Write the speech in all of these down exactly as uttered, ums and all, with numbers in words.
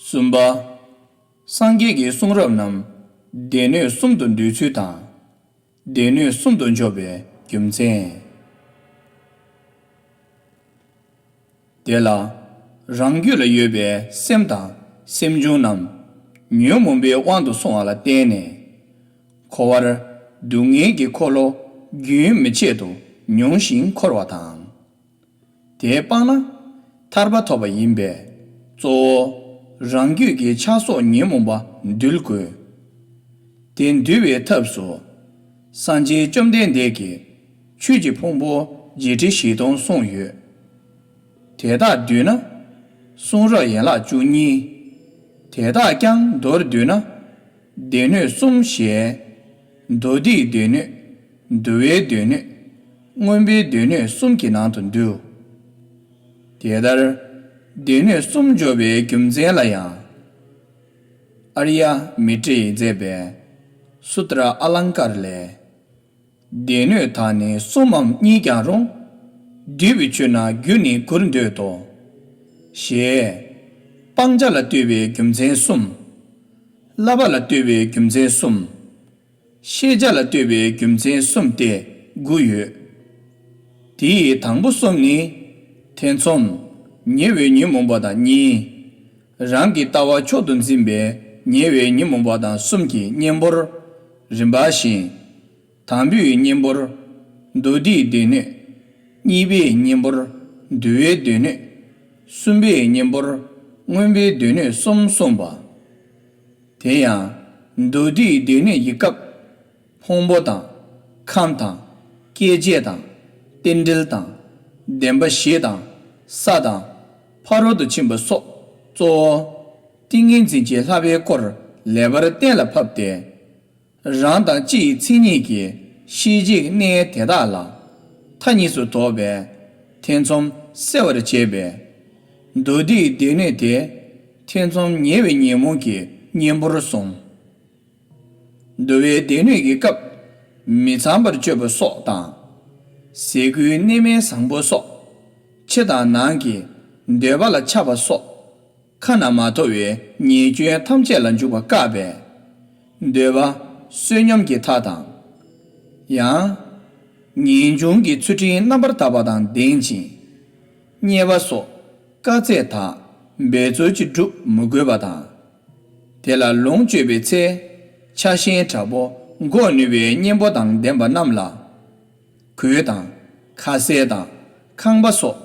གསུམ་པ། སངས་རྒྱས་ཀྱི་གསུང་རབ་རྣམས་སྡེ་སྣོད་གསུམ་དུ་འདུས་ཚུལ་དང་། སྡེ་སྣོད་གསུམ་དུ་འཇོག་པའི་རྒྱུ་མཚན། དེ་ལ་རང་རྒྱུད་ལ་ཡོད་པའི་སེམས་དང་སེམས་བྱུང་རྣམས་ཉོན་མོངས་པའི་དབང་དུ་སོང་བ་ལ་བརྟེན་ནས། འཁོར་བར་སྡུག་བསྔལ་གྱི་འཁོར་ལོ་རྒྱུན་མི་ཆད་དུ་མྱོང་ཞིང་འཁོར་བ་དང་། དེ་སྤངས་ན་ཐར་པ་ཐོབ་པ་ཡིན་པས། གཙོ་བོ་རང་རྒྱུད་ཀྱི་ཆགས་སོགས་ཉོན་མོངས་པ་འདུལ་དགོས། དེ་འདུལ་བའི་ཐབས་སུ། སངས་རྒྱས་བཅོམ་ལྡན་འདས་ཀྱིས་ཆོས་ཀྱི་ཕུང་པོ་བརྒྱད་ཁྲི་བཞི་སྟོང་གསུངས་ཡོད། དེ་དག་བསྡུས་ན་གསུང་རབ་ཡན་ལག་བཅུ་གཉིས། དེ་དག་ཀྱང་མདོར་བསྡུས་ན། སྡེ་སྣོད་གསུམ་ཞེས། མདོ་སྡེའི་སྡེ་སྣོད། འདུལ་བའི་སྡེ་སྣོད། མངོན་པའི་སྡེ་སྣོད་གསུམ་གྱི་ནང་དུ་འདུ། དེ་ལྟར་སྡེ་སྣོད་གསུམ་འཇོག་པའི་རྒྱུ་མཚན་ལ་ཡང་། ཨརྱ་མི་ཏྲས་མཛད་པའི་སུ་ཏྲ་ཨ་ལང་ཀར་ལས། སྡེ་སྣོད་དག་ནི་གསུམ་མམ་གཉིས་ཀྱང་རུང་། འདུས་པའི་ཆོས་རྣམས་རྒྱུ་ནི་དགུར་འདོད་དོ། ཞེས། སྤང་བྱ་ལ་ལྟོས་པའི་རྒྱུ་མཚན་གསུམ། བསླབ་པ་ལ་ལྟོས་པའི་རྒྱུ་མཚན་གསུམ། ཤེས་བྱ་ལ་ལྟོས་པའི་རྒྱུ་མཚན་གསུམ་སྟེ་དགུ་ཡོད། དེ་ཡི་དང་པོ་གསུམ་ནི། ཐེ་ཚོམ། ཉེ་བའི་ཉོན་མོངས་པ་དང་གཉིས། རང་གི་ལྟ་བ་མཆོག་ཏུ་འཛིན་པའི་ཉེ་བའི་ཉོན་མོངས་པ་དང་གསུམ་གྱི་གཉེན་པོར་རིམ་པ་བཞིན། དང་པོའི་གཉེན་པོར་མདོ་སྡེའི་སྡེ་སྣོད། གཉིས་པའི་གཉེན་པོར་འདུལ་བའི་སྡེ་སྣོད། གསུམ་པའི་གཉེན་པོར་མངོན་པའི་སྡེ་སྣོད་གསུམ་གསུངས་པ། དེ་ཡང་མདོ་སྡེའི་སྡེ་སྣོད་ཀྱི་སྐབས། ཕུང་པོ་དང་། ཁམས་དང་། སྐྱེ་མཆེད་དང་། རྟེན་འབྲེལ་དང་། བདེན་པ་བཞི་དང་། ས་དང་། ཕ་རོལ་ཏུ་ཕྱིན་པ་སོགས་གཙོ་བོ། ཏིང་ངེ་འཛིན་གྱི་བསླབ་པའི་སྐོར་ལེགས་པར་གཏན་ལ་ཕབ་སྟེ། རང་དང་སྤྱིའི་མཚན་ཉིད་ཀྱི་ཤེས་བྱའི་གནས་དེ་དག་ལ་མཐའ་གཉིས་སུ་དོགས་པའི་ཐེ་ཚོམ་སེལ་བར་བྱེད་པས། མདོ་སྡེའི་སྡེ་སྣོད་དེ་ཐེ་ཚོམ་ཉེ་བའི་ཉོན་མོངས་ཀྱི་གཉེན་པོར་གསུངས། འདུལ་བའི་སྡེ་སྣོད་ཀྱི་སྐབས། མི་ཚངས་པར་སྤྱོད་པ་སོགས་དང་། ཟས་གོས་གནས་མལ་བཟང་པོ་སོགས། ཕྱི་དང་ནང་གི་འདོད་པ་ལ་ཆགས་པ་སོགས། ཁ་ན་མ་ཐོ་བའི་ཉེས་སྐྱོན་ཐམས་ཅད་ལ་འཇུག་པ་བཀག་པས། འདོད་པ་བསོད་སྙོམས་ཀྱི་མཐའ་དང་། ཡང་། ངེས་འབྱུང་གི་ཚུལ་ཁྲིམས་རྣམ་པར་དག་པ་དང་ལྡན་ཅིང་། རྙེད་པ་སོགས་དཀའ་ཚེགས་དག་འབད་རྩོལ་གྱིས་སྒྲུབ་མི་དགོས་པ་དང་། དེ་ལ་ལོངས་སྤྱོད་པའི་ཚེ། ཆགས་ཞེན་དྲག་པོ་འགོག་ནུས་པའི་གཉེན་པོ་དང་ལྡན་པ་རྣམས་ལ། གོས་དང་། ཁ་ཟས་དང་། ཁང་པ་སོགས་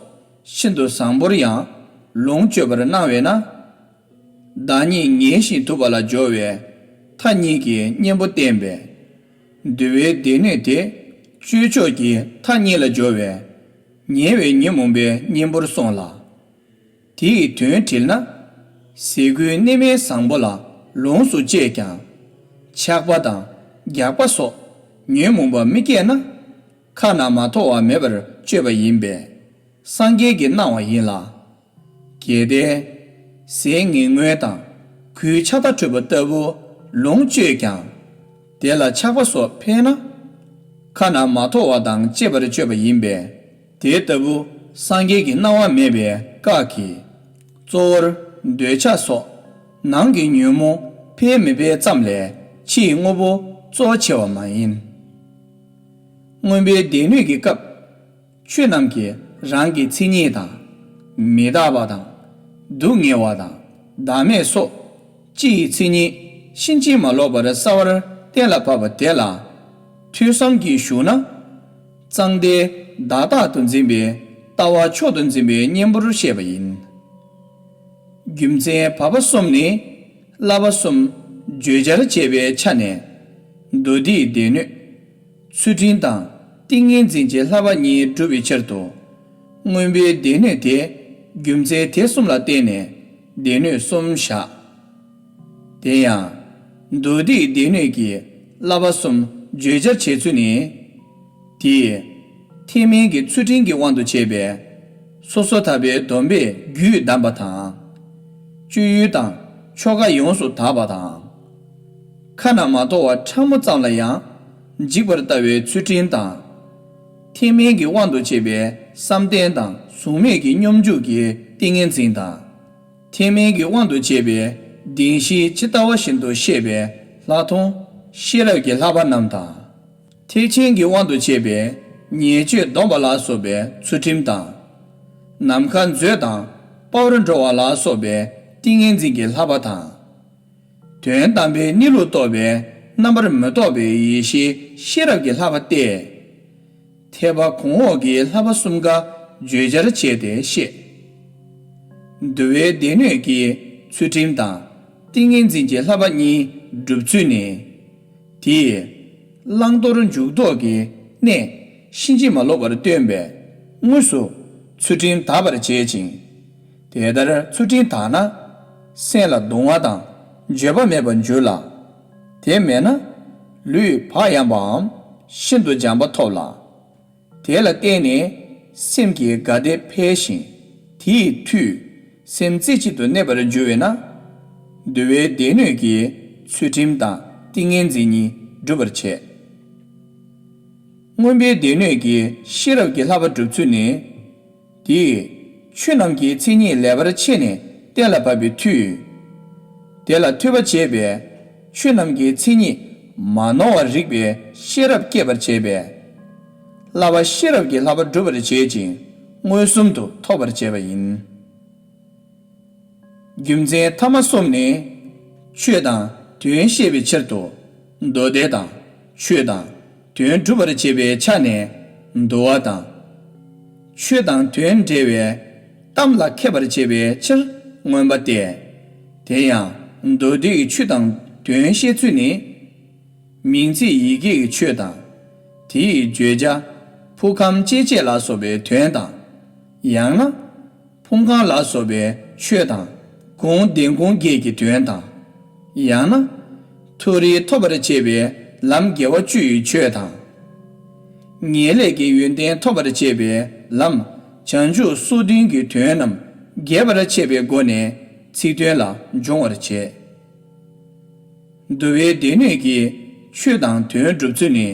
ཤིན་ཏུ་བཟང་པོར་ཡང་ལོངས་སྤྱོད་པར་གནང་བས་ན། བདག་ཉིད་ངལ་ཞིང་དུབ་པ་ལ་སྦྱོར་བའི་མཐའ་གཉིས་ཀྱི་གཉེན་པོ་བསྟན་པས། འདུལ་བའི་སྡེ་སྣོད་དེ་སྤྱོད་ཕྱོགས་ཀྱི་མཐའ་གཉིས་ལ་སྦྱོར་བས། ཉེ་བའི་ཉོན་མོངས་པའི་གཉེན་པོར་གསུངས་ལ། དེ་ཡི་དོན་དྲིལ་ན། ཟས་གོས་གནས་མལ་བཟང་པོ་ལ་ལོངས་སུ་སྤྱད་ཀྱང་། ཆགས་པ་དང་རྒྱགས་པ་སོགས་ཉོན་མོངས་པ་མི་སྐྱེས་ན། ཁ་ན་མ་ཐོ་བ་མེད་པར་སྤྱོད་པ་ཡིན་པས། སངས་རྒྱས་ཀྱིས་གནང་བ་ཡིན་ལ། གལ་ཏེ། ཟས་ངན་ངོན་དང་གོས་ཆག་ཐག་ཁྲོས་པ་ལྟ་བུ་ལོངས་སྤྱོད་ཀྱང་། དེ་ལ་ཆགས་པ་སོགས་འཕེལ་ན། ཁ་ན་མ་ཐོ་བ་དང་བཅས་པར་སྤྱོད་པ་ཡིན་པས། དེ་ལྟ་བུ་སངས་རྒྱས་ཀྱིས་གནང་བ་མེད་པས་བཀག་གི། གཙོ་བོར་འདོད་ཆགས་སོགས་ནང་གི་ཉོན་མོངས་འཕེལ་མི་འཕེལ་ཙམ་ལས་ཕྱིའི་དངོས་པོ་གཙོ་ཆེ་བ་མ་ཡིན། མངོན་པའི་སྡེ་སྣོད་ཀྱི་སྐབས། ཆོས་རྣམས་ཀྱི་རང་གི་མཚན་ཉིད་དང་། མི་རྟག་པ་དང་། སྡུག་བསྔལ་བ་དང་། བདག་མེད་སོགས་སྤྱི་ཡི་མཚན་ཉིད་ཕྱིན་ཅི་མ་ལོག་པར་གསལ་བར་གཏན་ལ་ཕབ་པ་དེ་ལ། ཐོས་བསམ་གྱིས་ཞུགས་ན། གཙང་བདེ་བདག་རྟག་ཏུ་འཛིན་པའི་ལྟ་བ་མཆོག་ཏུ་འཛིན་པའི་གཉེན་པོར་བཤད་པ་ཡིན། རྒྱུ་མཚན་བབ་པ་གསུམ་ནི། བསླབ་པ་གསུམ་བརྗོད་བྱར་བྱེད་པའི་ཆ་ནས། མདོ་སྡེའི་སྡེ་སྣོད། ཚུལ་ཁྲིམས་དང་ཏིང་ངེ་འཛིན་གྱི་བསླབ་པ་གཉིས་སྒྲུབ་པའི་ཕྱིར་དུ། མངོན་པའི་སྡེ་སྣོད་དེ་རྒྱུ་མཚན་དེ་གསུམ་ལ་བརྟེན་ནས་སྡེ་སྣོད་གསུམ་བཞག། དེ་ཡང་། མདོ་སྡེའི་སྡེ་སྣོད་ཀྱི་བསླབ་པ་གསུམ་བརྗོད་བྱར་བྱེད་ཚུལ་ནི། དེས་ཐེག་དམན་གྱི་ཚུལ་ཁྲིམས་ཀྱི་དབང་དུ་བྱས་པའི་སོ་སོར་ཐར་པའི་སྡོམ་པས་རྒྱུད་བསྡམས་པ་དང་། སྤྱོད་ཡུལ་དང་ཆོ་ག་ཡོངས་སུ་དག་པ་དང་། ཁ་ན་མ་ཐོ་བ་ཕྲ་མོ་ཙམ་ལ་ཡང་འཇིགས་པར་ལྟ་བའི་ཚུལ་ཁྲིམས་དང་། ཐེག་དམན་གྱི་དབང་དུ་བྱས་པའི་བསམ་གཏན་དང་གཟུགས་མེད་ཀྱི་སྙོམས་འཇུག་གི་ཏིང་ངེ་འཛིན་དང་། ཐེག་དམན་གྱི་དབང་དུ་བྱས་པའི་བདེན་བཞི་ཇི་ལྟ་བ་བཞིན་དུ་ཤེས་པའི་ལྷག་མཐོང་ཤེས་རབ་ཀྱི་བསླབ་པ་རྣམས་དང་། ཐེག་ཆེན་གྱི་དབང་དུ་བྱས་པའི་ཉེས་སྤྱོད་སྡོམ་པ་ལ་སོགས་པའི་ཚུལ་ཁྲིམས་དང་། ནམ་མཁའ་མཛོད་དང་དཔའ་བར་འགྲོ་བ་ལ་སོགས་པའི་ཏིང་ངེ་འཛིན་གྱི་བསླབ་པ་དང་། དོན་དམ་པའི་གནས་ལུགས་རྟོགས་པའི་རྣམ་པར་མི་རྟོག་པའི་ཡེ་ཤེས་ཤེས་རབ་ཀྱི་བསླབ་པ་སྟེ། ཐེག་པ་གོང་འོག་གི་བསླབ་པ་གསུམ་ཀ་བརྗོད་བྱར་བྱས་ཏེ་བཤད། འདུལ་བའི་སྡེ་སྣོད་ཀྱི་ཚུལ་ཁྲིམས་དང་ཏིང་ངེ་འཛིན་གྱི་བསླབ་པ་གཉིས་སྒྲུབ་ཚུལ་ནི། དེས་བླང་དོར་འཇུག་ལྡོག་གི་གནད་ཕྱིན་ཅི་མ་ལོག་པར་སྟོན་པས་དངོས་སུ་ཚུལ་ཁྲིམས་དག་པར་བྱེད་ཅིང་། དེ་ལྟར་ཚུལ་ཁྲིམས་དག་ན་སེམས་ལ་གདུང་བ་དང་འགྱོད་པ་མེད་པར་འགྱུར་ལ། དེ་མེད་ན་ལུས་བག་ཡངས་པའམ་ཤིན་ཏུ་འཇམ་པ་ཐོབ་ལ། དེ་ལ་བརྟེན་ནས་སེམས་ཀྱི་དགའ་བདེ་འཕེལ་ཞིང་དེའི་མཐུས་སེམས་རྩེ་གཅིག་ཏུ་གནས་པར་འགྱུར་བས་ན། འདུལ་བའི་སྡེ་སྣོད་ཀྱི་ཚུལ་ཁྲིམས་དང་ཏིང་ངེ་འཛིན་གཉིས་འགྲུབ་པར་བྱེད། མངོན་པའི་སྡེ་སྣོད་ཀྱི་ཤེས་རབ་ཀྱི་བསླབ་པ་སྒྲུབ་ཚུལ་ནི། དེས་ཆོས་རྣམས་ཀྱི་མཚན་ཉིད་ལེགས་པར་ཕྱེ་ནས་གཏན་ལ་ཕབ་པའི་མཐུས། དེ་ལ་ཐོས་པ་བྱས་པས་ཆོས་རྣམས་ཀྱི་མཚན་ཉིད་མ་ནོར་བར་རིག་པའི་ཤེས་རབ་སྐྱེད་པར་བྱེད་པས། བསླབ་པ་ཤེས་རབ་ཀྱི་བསླབ་པ་སྒྲུབ་པར་བྱེད་ཅིང་མངོན་སུམ་དུ་ཐོབ་པར་བྱེད་པ་ཡིན། རྒྱུ་མཚན་ཐ་མ་གསུམ་ནི། ཆོས་དང་དོན་ཤེས་པའི་ཕྱིར་དུ་མདོ་སྡེ་དང་ཆོས་དང་དོན་སྒྲུབ་པར་བྱེད་པའི་ཆ་ནས་འདུལ་བ་དང་། ཆོས་དང་དོན་འབྲེལ་བའི་གཏམ་ལ་མཁས་པར་བྱེད་པའི་ཕྱིར་མངོན་པ་སྟེ། དེ་ཡང་མདོ་སྡེའི་ཆོས་དང་དོན་ཤེས་ཚུལ་ནི། མིང་ཚིག་ཡི་གེ་གི་ཆོས་དང་། དེའི་བརྗོད་བྱ་ཕུང་ཁམས་སྐྱེ་མཆེད་ལ་སོགས་པའི་དོན་དང་། ཡང་ན། ཕུང་ཁམས་ལ་སོགས་པའི་ཆོས་དང་གུང་ལྡན་གུང་བརྒྱད་ཀྱི་དོན་དང་། ཡང་ན། མཐོ་རིས་ཐོབ་པར་བྱེད་པའི་ལམ་དགེ་བ་བཅུ་ཡི་ཆོས་དང་། ངེས་ལེགས་ཀྱི་ཡོན་ཏན་ཐོབ་པར་བྱེད་པའི་ལམ་བྱང་ཆུབ་སོ་བདུན་གྱི་དོན་རྣམས་རྒྱས་པར་བྱེད་པའི་སྒོ་ནས་ཚིག་དོན་ལ་འབྱུང་བར་བྱེད། འདུལ་བའི་སྡེ་སྣོད་ཀྱི་ཆོས་དང་དོན་སྒྲུབ་ཚུལ་ནི།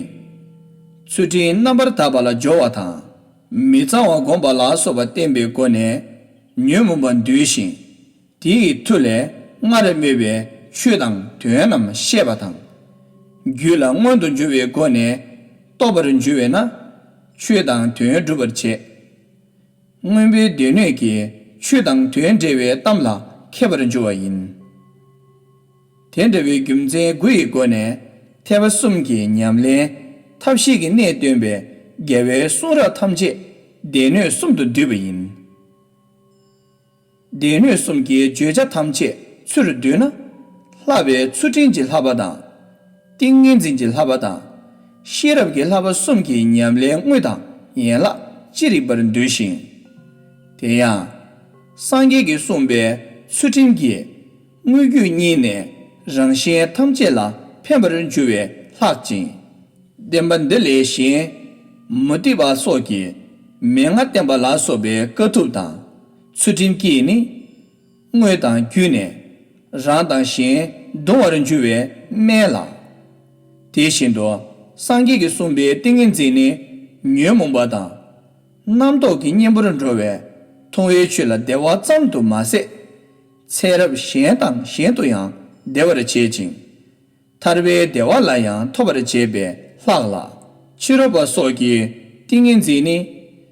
ཚུལ་ཁྲིམས་རྣམ་པར་དག་པ་ལ་སྦྱོར་བ་དང་། མི་གཙང་བ་བསྒོམ་པ་ལ་སོགས་པ་བསྟན་པའི་སྒོ་ནས་ཉོན་མོངས་པ་འདུལ་ཞིང་། དེའི་མཐུ་ལས་སྔར་སྨོས་པའི་ཆོས་དང་དོན་རྣམས་ཤེས་པ་དང་། རྒྱུད་ལ་མངོན་དུ་འགྱུར་བའི་སྒོ་ནས་རྟོགས་པར་འགྱུར་བས་ན། ཆོས་དང་དོན་སྒྲུབ་པར་བྱེད། མངོན་པའི་སྡེ་སྣོད་ཀྱི་ཆོས་དང་དོན་འབྲེལ་བའི་གཏམ་ལ་མཁས་པར་འགྱུར་བ་ཡིན། དེ་འདྲ་བའི་རྒྱུ་མཚན་དགུ་ཡི་སྒོ་ནས་ཐེག་པ་གསུམ་གྱི་ཉམས་ལེན་ཐབས་ཤེས་ཀྱི་གནད་སྟོན་པའི་རྒྱལ་བའི་གསུང་རབ་ཐམས་ཅད་སྡེ་སྣོད་གསུམ་དུ་བསྡུས་པ་ཡིན། སྡེ་སྣོད་གསུམ་གྱི་བརྗོད་བྱ་ཐམས་ཅད་ཚུར་བསྡུས་ན། བསླབ་པའི་ཚུལ་ཁྲིམས་ཀྱི་བསླབ་པ་དང་། ཏིང་ངེ་འཛིན་གྱི་བསླབ་པ་དང་། ཤེས་རབ་ཀྱི་བསླབ་པ་གསུམ་གྱི་ཉམས་ལེན་དངོས་དང་ཡན་ལག་ཅི་རིགས་པར་འདུས་ཤིང་། དེ་ཡང་། སངས་རྒྱས་ཀྱིས་གསུངས་པའི་ཚུལ་ཁྲིམས་ཀྱིས་དངོས་བརྒྱུད་གཉིས་ནས་རང་གཞན་ཐམས་ཅད་ལ་ཕན་པར་འགྱུར་བས་ལྷག་ཅིང་། བསྟན་པ་འདི་ལས་གཞན་མུ་སྟེགས་པ་སོགས་ཀྱིས་མན་ངག་བསྟན་པ་ལ་སོགས་པའི་དཀའ་ཐུབ་དང་ཚུལ་ཁྲིམས་ཀྱིས་ནི། དངོས་དང་བརྒྱུད་ནས་རང་དང་གཞན་གདུང་བར་འགྱུར་བའི་སྨན་ལ། དེ་བཞིན་དུ་སངས་རྒྱས་ཀྱིས་གསུངས་པའི་ཏིང་ངེ་འཛིན་ནི་ཉོན་མོངས་པ་དང་། རྣམ་རྟོག་གི་གཉེན་པོར་འགྲོ་བས་མཐོང་བའི་ཆོས་ལ་བདེ་བ་ཙམ་དུ་མ་ཟད། ཚེ་རབས་གཞན་དང་གཞན་དུ་ཡང་བདེ་བར་བྱེད་ཅིང་། ཐར་པའི་བདེ་བ་ལ་ཡང་ཐོབ་པར་བྱེད་པས་ལྷག་ལ། ཕྱི་རོལ་པ་སོགས་ཀྱི་ཏིང་ངེ་འཛིན་ནི་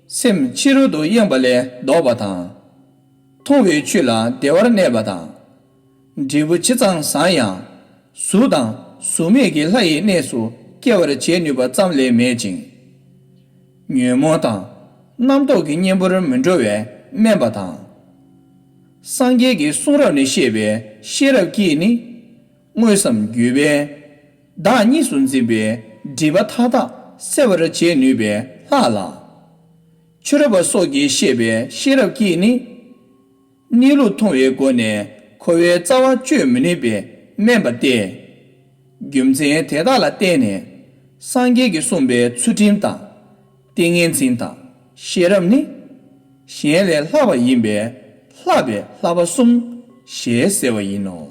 སེམས་ཕྱི་རོལ་དུ་གཡེང་བ་ལས་ལྡོག་པ་དང་། མཐོང་བའི་ཆོས་ལ་བདེ་བར་གནས་པ་དང་། འབྲས་བུ་ཇི་ཙམ་བཟང་ཡང་གཟུགས་དང་གཟུགས་མེད་ཀྱི་ལྷ་ཡི་གནས་སུ་སྐྱེ་བར་བྱེད་ནུས་པ་ཙམ་ལས་མེད་ཅིང་། ཉོན་མོངས་དང་རྣམ་རྟོག་གི་གཉེན་པོར་མི་འགྲོ་བས་དམན་པ་དང་། སངས་རྒྱས་ཀྱི་གསུང་རབ་ནས་བཤད་པའི་ཤེས་རབ་ཀྱིས་ནི། དངོས་སམ་བརྒྱུད་པས་བདག་གཉིས་སུ་འཛིན་པའི་སྒྲིབ་པ་མཐའ་དག་སེལ་བར་བྱེད་ནུས་པས་ལྷག་ལ། ཕྱི་རོལ་པ་སོགས་ཀྱིས་བཤད་པའི་ཤེས་རབ་ཀྱིས་ནི། གནས་ལུགས་མཐོང་བའི་སྒོ་ནས་འཁོར་བའི་རྩ་བ་གཅོད་མི་ནུས་པས་དམན་པ་སྟེ། རྒྱུ་མཚན་དེ་དག་ལ་བརྟེན་ནས་སངས་རྒྱས་ཀྱིས་གསུངས་པའི་ཚུལ་ཁྲིམས་དང་། ཏིང་ངེ་འཛིན་དང་ཤེས་རབ་ནི། གཞན་ལས་ལྷག་པ་ཡིན་པས་ལྷག་པའི་བསླབ་པ་གསུམ་ཞེས་ཟེར་བ་ཡིན་ནོ།